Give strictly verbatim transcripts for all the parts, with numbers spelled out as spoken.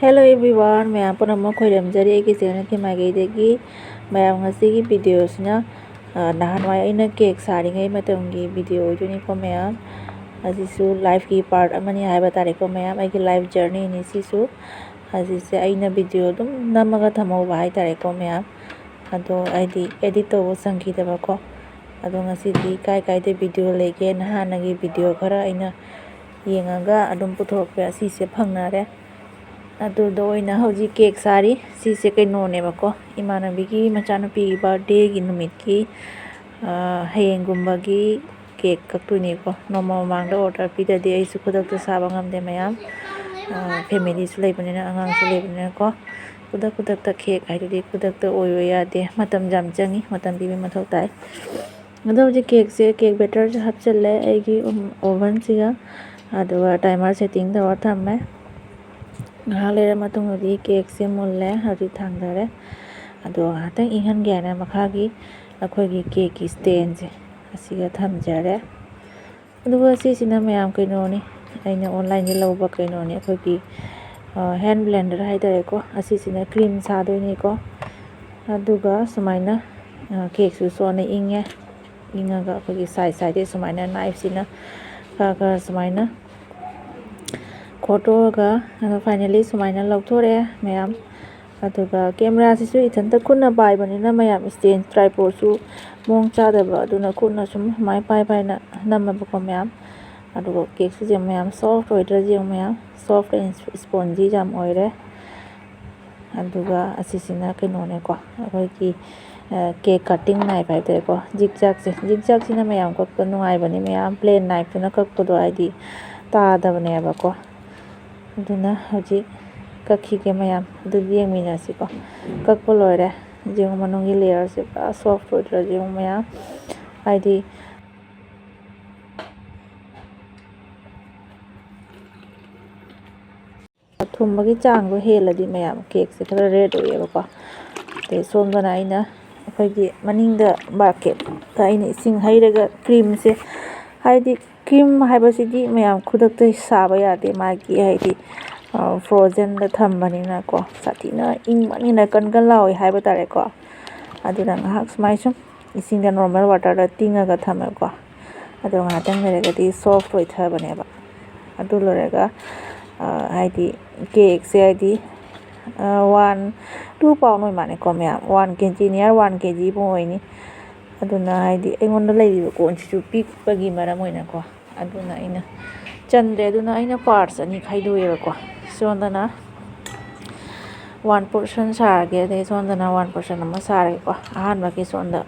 Hello everyone, ꯃꯌꯥꯝ ꯄꯨꯝꯅꯃꯛ ꯈꯣꯏꯔꯝꯖꯔꯤ ꯑꯩꯒꯤ ꯆꯦꯅꯦꯜꯒꯤ ꯃꯥꯏꯀꯩꯗꯒꯤ꯫ ꯃꯌꯥꯝ, ꯉꯁꯤꯒꯤ ꯚꯤꯗꯤꯑꯣꯁꯤꯅ, ꯑ, ꯅꯍꯥꯟꯋꯥꯏ ꯑꯩꯅ ꯀꯦꯛ ꯁꯥꯔꯤꯉꯩ ꯃꯇꯝꯒꯤ ꯚꯤꯗꯤꯑꯣ ꯑꯣꯏꯗꯣꯏꯅꯤꯀꯣ ꯃꯌꯥꯝ꯫ ꯑꯁꯤꯁꯨ ꯂꯥꯏꯐꯀꯤ ꯄꯥꯔꯠ ꯑꯃꯅꯤ ꯍꯥꯏꯕ ꯇꯥꯔꯦꯀꯣ ꯃꯌꯥꯝ, ꯑꯩꯒꯤ ꯂꯥꯏꯐ ꯖꯔꯅꯤꯅꯤ ꯁꯤꯁꯨ꯫ ꯑꯁꯤꯁꯦ ꯑꯩꯅ ꯚꯤꯗꯤꯑꯣ ꯑꯗꯨꯝ ꯅꯝꯃꯒ ꯊꯝꯍꯧꯕ ꯍꯥꯏ ꯇꯥꯔꯦꯀꯣ ꯃꯌꯥꯝ꯫ ꯑꯗꯣ ꯑꯩꯗꯤ ꯑꯦꯗꯤꯠ ꯇꯧꯕ ꯁꯪꯈꯤꯗꯕꯀꯣ꯫ ꯑꯗꯣ ꯉꯁꯤꯗꯤ ꯀꯥꯏ ꯀꯥꯏꯗ ꯚꯤꯗꯤꯑꯣ ꯂꯩꯒꯦꯅ ꯍꯥꯟꯅꯒꯤ ꯚꯤꯗꯤꯑꯣ ꯈꯔ ꯑꯩꯅ ꯌꯦꯡꯉꯒ ꯑꯗꯨꯝ ꯄꯨꯊꯣꯔꯛꯄ ꯑꯁꯤꯁꯦ ꯐꯪꯅꯔꯦ꯫ ꯑꯗꯨꯗ ꯑꯣꯏꯅ ꯍꯧꯖꯤꯛ ꯀꯦꯛ ꯁꯥꯔꯤ꯫ ꯁꯤꯁꯦ ꯀꯩꯅꯣꯅꯦꯕꯀꯣ, ꯏꯃꯥꯟꯅꯕꯤꯒꯤ ꯃꯆꯥꯅꯨꯄꯤꯒꯤ ꯕꯥꯔꯗꯦꯒꯤ ꯅꯨꯃꯤꯠꯀꯤ, ꯑ, ꯍꯌꯦꯡꯒꯨꯝꯕꯒꯤ ꯀꯦꯛ ꯀꯛꯇꯣꯏꯅꯦꯀꯣ꯫ ꯅꯣꯡꯃ ꯃꯃꯥꯡꯗ ꯑꯣꯔꯗꯔ ꯄꯤꯗ꯭ꯔꯗꯤ ꯑꯩꯁꯨ ꯈꯨꯗꯛꯇ ꯁꯥꯕ ꯉꯝꯗꯦ ꯃꯌꯥꯝ꯫ ꯑ, ꯐꯦꯃꯤꯂꯤꯁꯨ ꯂꯩꯕꯅꯤꯅ, ꯑꯉꯥꯡꯁꯨ ꯂꯩꯕꯅꯤꯅꯀꯣ꯫ ꯈꯨꯗꯛ ꯈꯨꯗꯛꯇ ꯀꯦꯛ ꯍꯥꯏꯗꯨꯗꯤ ꯈꯨꯗꯛꯇ ꯑꯣꯏꯕ ꯌꯥꯗꯦ, ꯃꯇꯝ ꯌꯥꯝ ꯆꯪꯉꯤ, ꯃꯇꯝ ꯄꯤꯕ ꯃꯊꯧ ꯇꯥꯏ꯫ ꯑꯗꯣ ꯍꯧꯖꯤꯛ ꯀꯦꯛꯁꯦ, ꯀꯦꯛ ꯕꯦꯇꯔꯁꯦ ꯍꯥꯞꯆꯤꯜꯂꯦ ꯑꯩꯒꯤ ꯑꯣꯚꯟꯁꯤꯒ, ꯑꯗꯨꯒ ꯇꯥꯏꯃꯔ ꯁꯦꯠꯇꯤꯡ ꯇꯧꯔ ꯊꯝꯃꯦ꯫ ꯉꯥꯏꯍꯥꯛ ꯂꯩꯔ ꯃꯇꯨꯡꯗꯗꯤ ꯀꯦꯛꯁꯦ ꯃꯨꯜꯂꯦ, ꯍꯧꯖꯤꯛ ꯊꯥꯡꯗꯔꯦ꯫ ꯑꯗꯣ ꯉꯥꯏꯍꯥꯛꯇꯪ ꯏꯪꯍꯟꯒꯦ ꯍꯥꯏꯅ ꯃꯈꯥꯒꯤ ꯑꯩꯈꯣꯏꯒꯤ ꯀꯦꯛꯀꯤ ꯁ꯭ꯇꯦꯟꯁꯦ ꯑꯁꯤꯒ ꯊꯝꯖꯔꯦ꯫ ꯑꯗꯨꯒ ꯁꯤꯁꯤꯅ ꯃꯌꯥꯝ ꯀꯩꯅꯣꯅꯤ, ꯑꯩꯅ ꯑꯣꯟꯂꯥꯏꯟꯗ ꯂꯧꯕ ꯀꯩꯅꯣꯅꯤ, ꯑꯩꯈꯣꯏꯒꯤ, ꯑ, ꯍꯦꯟ ꯕ꯭ꯂꯦꯟꯗꯔ ꯍꯥꯏꯇꯥꯔꯦꯀꯣ꯫ ꯑꯁꯤꯁꯤꯅ ꯀ꯭ꯔꯤꯝ ꯁꯥꯗꯣꯏꯅꯤꯀꯣ꯫ ꯑꯗꯨꯒ ꯁꯨꯃꯥꯏꯅ, ꯑ, ꯀꯦꯛꯁꯨ ꯁꯣꯟꯅ ꯏꯪꯉꯦ꯫ ꯏꯪꯉꯒ ꯑꯩꯈꯣꯏꯒꯤ ꯁꯥꯏꯠ ꯁꯥꯏꯠꯇ ꯁꯨꯃꯥꯏꯅ ꯅꯥꯏꯐꯁꯤꯅ ꯈꯔ ꯈꯔ ꯁꯨꯃꯥꯏꯅ ꯈꯣꯠꯇꯣꯛꯑꯒ, ꯑꯗꯣ ꯐꯥꯏꯅꯦꯜꯂꯤ ꯁꯨꯃꯥꯏꯅ ꯂꯧꯊꯣꯔꯛꯑꯦ ꯃꯌꯥꯝ꯫ ꯑꯗꯨꯒ ꯀꯦꯃꯦꯔꯥꯁꯤꯁꯨ ꯏꯊꯟꯇ ꯈꯨꯠꯅ ꯄꯥꯏꯕꯅꯤꯅ ꯃꯌꯥꯝ, ꯁ꯭ꯇꯦꯟ ꯇ꯭ꯔꯥꯏꯄꯣꯗꯁꯨ ꯃꯑꯣꯡ ꯆꯥꯗꯕ, ꯑꯗꯨꯅ ꯈꯨꯠꯅ ꯁꯨꯝ ꯁꯨꯃꯥꯏꯅ ꯄꯥꯏ ꯄꯥꯏꯅ ꯅꯝꯃꯦꯕꯀꯣ ꯃꯌꯥꯝ꯫ ꯑꯗꯨꯒ ꯀꯦꯛꯁꯤꯁꯨ ꯃꯌꯥꯝ ꯁꯣꯐ ꯑꯣꯏꯗ꯭ꯔꯥ ꯌꯦꯡꯉꯨ ꯃꯌꯥꯝ, ꯁꯣꯐ ꯑꯦꯟ ꯁ꯭ꯄꯣꯟꯖꯤ ꯌꯥꯝ ꯑꯣꯏꯔꯦ꯫ ꯑꯗꯨꯒ ꯑꯁꯤꯁꯤꯅ ꯀꯩꯅꯣꯅꯦꯀꯣ, ꯑꯩꯈꯣꯏꯒꯤ, ꯑ, ꯀꯦꯛ ꯀꯠꯇꯤꯡ ꯅꯥꯏꯐ ꯍꯥꯏꯇꯥꯔꯦꯀꯣ, ꯖꯤꯛ ꯖꯥꯛꯁꯦ꯫ ꯖꯤꯛ ꯖꯥꯛꯁꯤꯅ ꯃꯌꯥꯝ ꯀꯛꯄ ꯅꯨꯡꯉꯥꯏꯕꯅꯤ ꯃꯌꯥꯝ, ꯄ꯭ꯂꯦꯟ ꯅꯥꯏꯐꯇꯨꯅ ꯀꯛꯄꯗꯣ ꯍꯥꯏꯗꯤ ꯇꯥꯗꯕꯅꯦꯕꯀꯣ꯫ ꯑꯗꯨꯅ ꯍꯧꯖꯤꯛ ꯀꯛꯈꯤꯒꯦ ꯃꯌꯥꯝ, ꯑꯗꯨꯗꯤ ꯌꯦꯡꯃꯤꯟꯅꯁꯤꯀꯣ꯫ ꯀꯛꯄ ꯂꯣꯏꯔꯦ꯫ ꯌꯦꯡꯉꯨ, ꯃꯅꯨꯡꯒꯤ ꯂꯦꯌꯔꯁꯦ ꯄꯨꯔꯥ ꯁꯣꯐ ꯑꯣꯏꯗ꯭ꯔꯥ ꯌꯦꯡꯉꯨ ꯃꯌꯥꯝ, ꯍꯥꯏꯗꯤ ꯊꯨꯝꯕꯒꯤ ꯆꯥꯡꯗꯣ ꯍꯦꯜꯂꯗꯤ ꯃꯌꯥꯝ ꯀꯦꯛꯁꯦ ꯈꯔ ꯔꯦꯗ ꯑꯣꯏꯌꯦꯕꯀꯣ꯫ ꯑꯗꯩ ꯁꯣꯝꯗꯅ ꯑꯩꯅ ꯑꯩꯈꯣꯏꯒꯤ ꯃꯅꯤꯡꯗ ꯕꯥꯁꯀꯦꯠꯇ ꯑꯩꯅ ꯏꯁꯤꯡ ꯍꯩꯔꯒ ꯀ꯭ꯔꯤꯝꯁꯦ, ꯍꯥꯏꯗꯤ ꯀ꯭ꯔꯤꯝ ꯍꯥꯏꯕꯁꯤꯗꯤ ꯃꯌꯥꯝ ꯈꯨꯗꯛꯇ ꯁꯥꯕ ꯌꯥꯗꯦ, ꯃꯥꯒꯤ ꯍꯥꯏꯗꯤ ꯐ꯭ꯔꯣꯖꯟꯗ ꯊꯝꯕꯅꯤꯅꯀꯣ, ꯁꯥꯊꯤꯅ ꯏꯪꯕꯅꯤꯅ ꯀꯟ ꯀꯟ ꯂꯥꯎꯋꯦ ꯍꯥꯏꯕ ꯇꯥꯔꯦꯀꯣ꯫ ꯑꯗꯨꯅ ꯉꯥꯏꯍꯥꯛ ꯁꯨꯃꯥꯏ ꯁꯨꯝ ꯏꯁꯤꯡꯗ ꯅꯣꯔꯃꯦꯜ ꯋꯥꯇꯔꯗ ꯇꯤꯡꯉꯒ ꯊꯝꯃꯦꯀꯣ꯫ ꯑꯗꯣ ꯉꯥꯏꯍꯥꯛꯇꯪ ꯂꯩꯔꯒꯗꯤ ꯁꯣꯐ ꯑꯣꯏꯊꯕꯅꯦꯕ꯫ ꯑꯗꯨ ꯂꯣꯏꯔꯒ ꯍꯥꯏꯗꯤ ꯀꯦꯛꯁꯦ ꯍꯥꯏꯗꯤ ꯋꯥꯟ ꯇꯨ ꯄꯥꯎꯟ ꯑꯣꯏ ꯃꯥꯜꯂꯦꯀꯣ ꯃꯌꯥꯝ, ꯋꯥꯟ ꯀꯦ ꯖꯤ, ꯅꯤꯌꯔ ꯋꯥꯟ ꯀꯦ ꯖꯤꯃꯨꯛ ꯑꯣꯏꯅꯤ꯫ ꯑꯗꯨꯅ ꯍꯥꯏꯗꯤ ꯑꯩꯉꯣꯟꯗ ꯂꯩꯔꯤꯕ ꯀꯣꯟꯁꯤꯁꯨ ꯄꯤꯛꯄꯒꯤ ꯃꯔꯝ ꯑꯣꯏꯅꯀꯣ, ꯑꯗꯨꯅ ꯑꯩꯅ ꯆꯟꯗ꯭ꯔꯦ꯫ ꯑꯗꯨꯅ ꯑꯩꯅ ꯄꯥꯔꯠꯁ ꯑꯅꯤ ꯈꯥꯏꯗꯣꯛꯑꯦꯕꯀꯣ꯫ ꯁꯣꯝꯗꯅ ꯋꯥꯟ ꯄꯣꯔꯁꯟ ꯁꯥꯔꯒꯦ, ꯑꯗꯩ ꯁꯣꯝꯗꯅ ꯋꯥꯟ ꯄꯣꯔꯁꯟ ꯑꯃ ꯁꯥꯔꯒꯦꯀꯣ꯫ ꯑꯍꯥꯟꯕꯒꯤ ꯁꯣꯝꯗ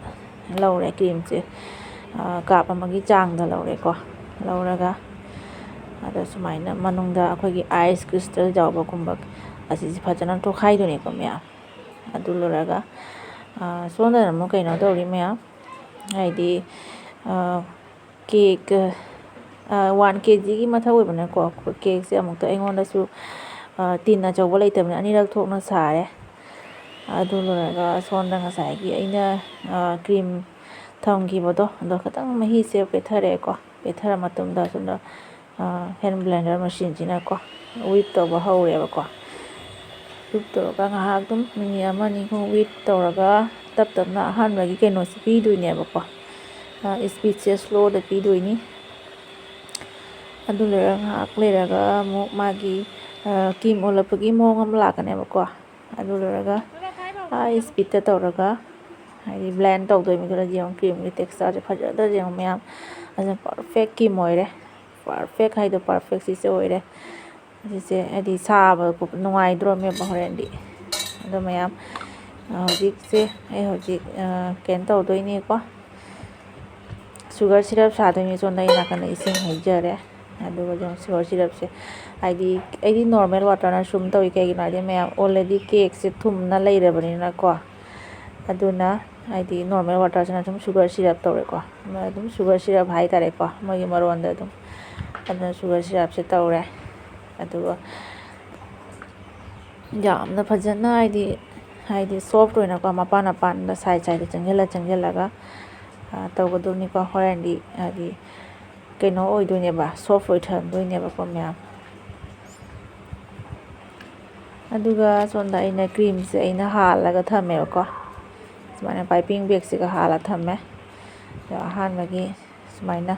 ꯂꯧꯔꯦ ꯀ꯭ꯔꯤꯝꯁꯦ, ꯀꯥꯞ ꯑꯃꯒꯤ ꯆꯥꯡꯗ ꯂꯧꯔꯦꯀꯣ꯫ ꯂꯧꯔꯒ ꯑꯗꯣ ꯁꯨꯃꯥꯏꯅ ꯃꯅꯨꯡꯗ ꯑꯩꯈꯣꯏꯒꯤ ꯑꯥꯏꯁ ꯀ꯭ꯔꯤꯁꯇꯜ ꯌꯥꯎꯕꯒꯨꯝꯕ ꯑꯁꯤꯁꯦ ꯐꯖꯅ ꯇꯣꯈꯥꯏꯗꯣꯏꯅꯦꯀꯣ ꯃꯌꯥꯝ꯫ ꯑꯗꯨ ꯂꯣꯏꯔꯒ ꯁꯣꯝꯗꯅ ꯑꯃꯨꯛ ꯀꯩꯅꯣ ꯇꯧꯔꯤ ꯃꯌꯥꯝ, ꯍꯥꯏꯗꯤ ꯀꯦꯛ ꯋꯥꯟ ꯀꯦ ꯖꯤꯒꯤ ꯃꯊꯛ ꯑꯣꯏꯕꯅꯀꯣ, ꯀꯦꯛꯁꯦ ꯑꯃꯨꯛꯇ ꯑꯩꯉꯣꯟꯗꯁꯨ ꯇꯤꯟ ꯑꯆꯧꯕ ꯂꯩꯇꯕꯅꯤꯅ ꯑꯅꯤꯔꯛ ꯊꯣꯛꯅ ꯁꯥꯔꯦ꯫ ꯑꯗꯨ ꯂꯣꯏꯔꯒ ꯁꯣꯝꯗ ꯉꯁꯥꯏꯒꯤ ꯑꯩꯅ ꯀ꯭ꯔꯤꯝ ꯊꯝꯈꯤꯕꯗꯣ ꯑꯗꯣ ꯈꯤꯇꯪ ꯃꯍꯤꯁꯦ ꯄꯦꯠꯊꯔꯛꯑꯦꯀꯣ꯫ ꯄꯦꯠꯊꯔ ꯃꯇꯨꯡꯗ ꯁꯣꯝꯗ ꯍꯦꯟ ꯕ꯭ꯂꯦꯟꯗꯔ ꯃꯦꯆꯤꯟꯁꯤꯅꯀꯣ ꯋꯤꯞ ꯇꯧꯕ ꯍꯧꯔꯦꯕꯀꯣ꯫ ꯋꯤꯞ ꯇꯧꯔꯒ ꯉꯥꯏꯍꯥꯛ ꯑꯗꯨꯝ ꯃꯤꯅꯤꯠ ꯑꯃ ꯑꯅꯤ ꯑꯍꯨꯝ ꯋꯤꯞ ꯇꯧꯔꯒ ꯇꯞ ꯇꯞꯅ ꯑꯍꯥꯟꯕꯒꯤ ꯀꯩꯅꯣꯁꯦ ꯄꯤꯗꯣꯏꯅꯦꯕꯀꯣ꯫ ꯏꯁꯄꯤꯠꯁꯦ ꯁ꯭ꯂꯣꯗ ꯄꯤꯗꯣꯏꯅꯤ꯫ ꯑꯗꯨ ꯂꯣꯏꯔꯒ ꯉꯥꯏꯍꯥꯛ ꯂꯩꯔꯒ ꯑꯃꯨꯛ ꯃꯥꯒꯤ ꯀ꯭ꯔꯤꯝ ꯑꯣꯜꯂꯛꯄꯒꯤ ꯃꯑꯣꯡ ꯑꯃ ꯂꯥꯛꯀꯅꯦꯕꯀꯣ꯫ ꯑꯗꯨ ꯂꯣꯏꯔꯒ ꯏꯁꯄꯤꯠꯇ ꯇꯧꯔꯒ ꯍꯥꯏꯗꯤ ꯕ꯭ꯂꯦꯟ ꯇꯧꯗꯣꯏꯅꯤ꯫ ꯑꯗꯨꯅ ꯌꯦꯡꯉꯨ, ꯀ꯭ꯔꯤꯝꯒꯤ ꯇꯦꯛꯁꯆꯔꯁꯦ ꯐꯖꯗ꯭ꯔꯥ ꯌꯦꯡꯉꯨ ꯃꯌꯥꯝ꯫ ꯑꯗꯨꯅ ꯄꯔꯐꯦꯛ ꯀ꯭ꯔꯤꯝ ꯑꯣꯏꯔꯦ꯫ ꯄꯔꯐꯦꯛ ꯍꯥꯏꯗꯣ ꯄꯔꯐꯦꯛ ꯁꯤꯁꯦ ꯑꯣꯏꯔꯦ꯫ ꯁꯤꯁꯦ ꯍꯥꯏꯗꯤ ꯁꯥꯕ ꯈꯣꯠꯄ ꯅꯨꯡꯉꯥꯏꯗ꯭ꯔꯣꯃꯦꯕ ꯍꯣꯔꯦꯟꯗꯤ꯫ ꯑꯗꯣ ꯃꯌꯥꯝ, ꯍꯧꯖꯤꯛꯁꯦ ꯑꯩ ꯍꯧꯖꯤꯛ ꯀꯩꯅꯣ ꯇꯧꯗꯣꯏꯅꯦꯀꯣ꯫ Sugar syrup ꯁꯥꯗꯣꯏꯅꯦ꯫ ꯁꯣꯝꯗ ꯑꯩ ꯅꯥꯀꯟꯗ ꯏꯁꯤꯡ ꯍꯩꯖꯔꯦ꯫ ꯑꯗꯨꯒ ꯑꯗꯨꯝ ꯁꯨꯒꯔ ꯁꯤꯔꯞꯁꯦ ꯍꯥꯏꯗꯤ ꯑꯩꯗꯤ ꯅꯣꯔꯃꯦꯜ ꯋꯥꯇꯔꯅ ꯁꯨꯝ ꯇꯧꯏ꯫ ꯀꯩꯒꯤꯅꯣ ꯍꯥꯏꯗꯤ ꯃꯌꯥꯝ already ꯀꯦꯛꯁꯦ ꯊꯨꯝꯅ ꯂꯩꯔꯕꯅꯤꯅꯀꯣ꯫ ꯑꯗꯨꯅ ꯍꯥꯏꯗꯤ ꯅꯣꯔꯃꯦꯜ ꯋꯥꯇꯔꯁꯤꯅ ꯁꯨꯝ ꯁꯨꯒꯔ ꯁꯤꯔꯞ ꯇꯧꯔꯦꯀꯣ꯫ ꯑꯗꯨꯝ ꯁꯨꯒꯔ ꯁꯤꯔꯞ ꯍꯥꯏꯇꯥꯔꯦꯀꯣ ꯃꯣꯏꯒꯤ ꯃꯔꯣꯟꯗ ꯑꯗꯨꯝ꯫ ꯑꯗꯨꯅ ꯁꯨꯒꯔ ꯁꯤꯔꯞꯁꯦ ꯇꯧꯔꯦ꯫ ꯑꯗꯨꯒ ꯌꯥꯝꯅ ꯐꯖꯅ ꯍꯥꯏꯗꯤ, ꯍꯥꯏꯗꯤ ꯁꯣꯐ ꯑꯣꯏꯅꯀꯣ, ꯃꯄꯥꯟ ꯃꯄꯥꯟꯗ ꯁꯥꯏꯗ ꯁꯥꯏꯗ ꯆꯪꯁꯤꯜꯂ ꯆꯪꯁꯤꯜꯂꯒ ꯇꯧꯒꯗꯕꯅꯤꯀꯣ꯫ ꯍꯣꯔꯦꯟꯗꯤ ꯍꯥꯏꯗꯤ ꯀꯩꯅꯣ ꯑꯣꯏꯗꯣꯏꯅꯦꯕ, ꯁꯣꯐ ꯑꯣꯏꯊꯍꯟꯗꯣꯏꯅꯦꯕꯀꯣ ꯃꯌꯥꯝ꯫ ꯑꯗꯨꯒ ꯁꯣꯝꯗ ꯑꯩꯅ ꯀ꯭ꯔꯤꯝꯁꯦ ꯑꯩꯅ ꯍꯥꯜꯂꯒ ꯊꯝꯃꯦꯕꯀꯣ꯫ ꯁꯨꯃꯥꯏꯅ ꯄꯥꯏꯄꯤꯡ ꯕꯦꯒꯁꯤꯒ ꯍꯥꯜꯂ ꯊꯝꯃꯦ꯫ ꯑꯗꯣ ꯑꯍꯥꯟꯕꯒꯤ ꯁꯨꯃꯥꯏꯅ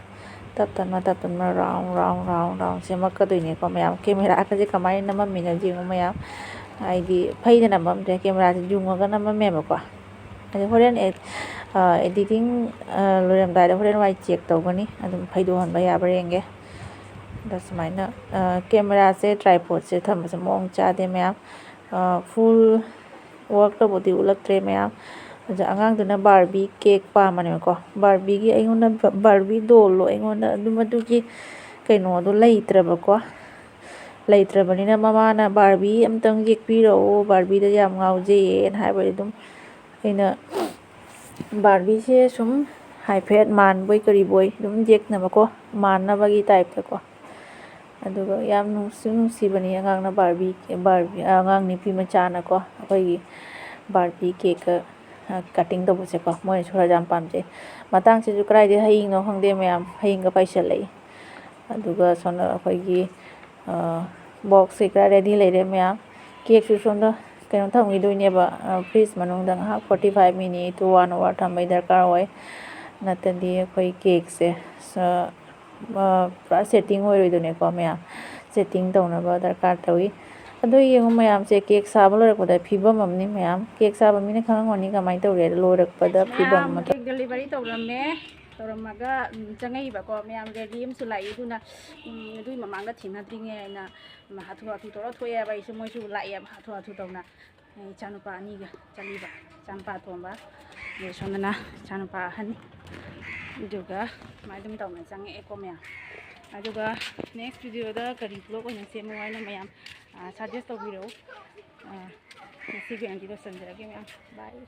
ꯇꯞ ꯇꯞꯅ, ꯇꯞ ꯇꯞꯅ round, round, round, round ꯁꯦꯝꯃꯛꯀꯗꯣꯏꯅꯦꯀꯣ ꯃꯌꯥꯝ꯫ ꯀꯦꯃꯦꯔꯥꯒꯁꯦ ꯀꯃꯥꯏꯅ ꯅꯝꯃꯝꯃꯤꯅꯣ ꯌꯦꯡꯉꯨ ꯃꯌꯥꯝ꯫ ꯍꯥꯏꯗꯤ ꯐꯩꯗ ꯅꯝꯃꯝꯗ꯭ꯔꯦ, ꯀꯦꯃꯦꯔꯥꯁꯦ ꯌꯨꯡꯉꯒ ꯅꯝꯃꯝꯃꯦꯕꯀꯣ꯫ ꯑꯗꯣ ꯍꯣꯔꯦꯟ ꯑꯦ-, ꯑ, editing, ꯑ, ꯂꯣꯏꯔꯝꯗꯥꯏꯗ ꯍꯣꯔꯦꯟ ꯋꯥꯏ check ꯇꯧꯒꯅꯤ, ꯑꯗꯨꯝ ꯐꯩꯗꯣꯛꯍꯟꯕ ꯌꯥꯕ꯭ꯔꯥ ꯌꯦꯡꯒꯦ꯫ ꯑꯗ ꯁꯨꯃꯥꯏꯅ, ꯑ, ꯀꯦꯃꯦꯔꯥꯁꯦ tripodꯁꯦ ꯊꯝꯕꯁꯦ ꯃꯑꯣꯡ ꯆꯥꯗꯦ ꯃꯌꯥꯝ꯫ ꯑ, full work ꯇꯧꯕꯗꯤ ꯎꯠꯂꯛꯇ꯭ꯔꯦ ꯃꯌꯥꯝ꯫ ꯑꯗ ꯑꯉꯥꯡꯗꯨꯅ ꯕꯥꯔꯕꯤ ꯀꯦꯛ ꯄꯥꯝꯕꯅꯦꯕꯀꯣ꯫ ꯕꯥꯔꯕꯤꯒꯤ ꯑꯩꯉꯣꯟꯗ ꯕ-, ꯕꯥꯔꯕꯤ ꯗꯣꯜꯗꯣ ꯑꯩꯉꯣꯟꯗ ꯑꯗꯨꯝ ꯑꯗꯨꯒꯤ ꯀꯩꯅꯣꯗꯣ ꯂꯩꯇ꯭ꯔꯕꯀꯣ꯫ ꯂꯩꯇ꯭ꯔꯕꯅꯤꯅ ꯃꯃꯥꯅ "ꯕꯥꯔꯕꯤ ꯑꯝꯇꯪ ꯌꯦꯛꯄꯤꯔꯛꯑꯣ, ꯕꯥꯔꯕꯤꯗ ꯌꯥꯝ ꯉꯥꯎꯖꯩꯌꯦꯅ" ꯍꯥꯏꯕꯗꯤ ꯑꯗꯨꯝ ꯑꯩꯅ ꯕꯥꯔꯕꯤꯁꯦ ꯁꯨꯝ ꯍꯥꯏꯐꯦꯠ ꯃꯥꯟꯕꯣꯏ ꯀꯔꯤꯕꯣꯏ ꯑꯗꯨꯝ ꯌꯦꯛꯅꯕꯀꯣ, ꯃꯥꯟꯅꯕꯒꯤ typeꯇꯀꯣ꯫ ꯑꯗꯨꯒ ꯌꯥꯝ ꯅꯨꯡꯁꯨ ꯅꯨꯡꯁꯤꯕꯅꯤ ꯑꯉꯥꯡꯅ ꯕꯥꯔꯕꯤ, ꯕꯥꯔꯕꯤ, ꯑꯉꯥꯡ ꯅꯨꯄꯤ ꯃꯆꯥꯅꯀꯣ ꯑꯩꯈꯣꯏꯒꯤ ꯕꯥꯔꯕꯤ ꯀꯦꯛꯀ, ꯑ, cutting ꯇꯧꯕꯁꯦꯀꯣ, ꯃꯣꯏꯅꯁꯨ ꯈꯔ ꯌꯥꯝ ꯄꯥꯝꯖꯩ꯫ ꯃꯇꯥꯡꯁꯤꯁꯨ ꯀꯗꯥꯏꯗꯩ ꯍꯌꯤꯡꯅꯣ ꯈꯪꯗꯦ ꯃꯌꯥꯝ, ꯍꯌꯤꯡꯒ ꯄꯥꯏꯁꯜꯂꯛꯏ꯫ ꯑꯗꯨꯒ ꯁꯣꯝꯗ ꯑꯩꯈꯣꯏꯒꯤ, ꯑ, boxꯁꯦ ꯈꯔ ready ꯂꯩꯔꯦ ꯃꯌꯥꯝ꯫ ꯀꯦꯛꯁꯨ ꯁꯣꯝꯗ ꯀꯩꯅꯣ ꯊꯝꯈꯤꯗꯣꯏꯅꯦꯕ, ꯑ, fridge ꯃꯅꯨꯡꯗ ꯉꯥꯏꯍꯥꯛ forty five minute to one hour ꯊꯝꯕꯩ ꯗꯔꯀꯥꯔ ꯑꯣꯏ꯫ ꯅꯠꯇ꯭ꯔꯗꯤ ꯑꯩꯈꯣꯏ ꯀꯦꯛꯁꯦ ꯁ-, ꯑ, ꯄꯨꯔꯥ setting ꯑꯣꯏꯔꯣꯏꯗꯣꯏꯅꯦꯀꯣ ꯃꯌꯥꯝ꯫ Setting ꯇꯧꯅꯕ ꯗꯔꯀꯥꯔ ꯇꯧꯏ꯫ ꯑꯗꯣ ꯌꯦꯡꯉꯨ ꯃꯌꯥꯝꯁꯦ, ꯀꯦꯛ ꯁꯥꯕ ꯂꯣꯏꯔꯛꯄꯗ ꯐꯤꯕꯝ ꯑꯃꯅꯤ ꯃꯌꯥꯝ꯫ ꯀꯦꯛ ꯁꯥꯕ ꯃꯤꯅ ꯈꯪꯉꯝꯒꯅꯤ ꯀꯃꯥꯏꯅ ꯇꯧꯔꯦ ꯂꯣꯏꯔꯛꯄꯗ ꯐꯤꯕꯝ ꯃꯌꯥꯝ ꯑꯃ ꯇꯧ- cake delivery ꯇꯧꯔꯝꯃꯦ꯫ ꯇꯧꯔꯝꯃꯒ, ꯎꯝ, ꯆꯪꯉꯛꯏꯕꯀꯣ ꯃꯌꯥꯝ, rally ꯑꯃꯁꯨ ꯂꯥꯛꯏ꯫ ꯑꯗꯨꯅ, ꯎꯝ, ꯑꯗꯨꯒꯤ ꯃꯃꯥꯡꯗ ꯊꯦꯡꯅꯗ꯭ꯔꯤꯉꯩ ꯍꯥꯏꯅ, ꯎꯝ, ꯍꯥꯊꯨ ꯍꯥꯊꯨ ꯇꯧꯔ ꯊꯣꯛꯑꯦꯕ꯫ ꯑꯩꯁꯨ, ꯃꯣꯏꯁꯨ ꯂꯥꯛꯑꯦꯕ ꯍꯥꯊꯨ ꯍꯥꯊꯨ ꯇꯧꯅ꯫ ꯑꯩ ꯏꯆꯥꯅꯨꯄꯥ ꯑꯅꯤꯒ ꯆꯠꯂꯤꯕ, ꯏꯆꯥꯅꯨꯄꯥ ꯑꯇꯣꯝꯕ, ꯑꯗꯩ ꯁꯣꯝꯗꯅ ꯏꯆꯥꯅꯨꯄꯥ ꯑꯍꯟ꯫ ꯑꯗꯨꯒ ꯁꯨꯃꯥꯏꯅ ꯑꯗꯨꯝ ꯇꯧꯅ ꯆꯪꯉꯛꯑꯦꯀꯣ ꯃꯌꯥꯝ꯫ ꯑꯗꯨꯒ next videoꯗ ꯀꯔꯤ vlog ꯑꯣꯏꯅ ꯁꯦꯝꯃꯨ ꯍꯥꯏꯅꯣ ꯃꯌꯥꯝ, ꯑ, suggest ꯇꯧꯕꯤꯔꯛꯎ꯫ ꯑ, ꯉꯁꯤꯒꯤ ꯑꯣꯏꯅꯗꯤ ꯂꯣꯏꯁꯤꯟꯖꯔꯒꯦ ꯃꯌꯥꯝ꯫ Bye꯫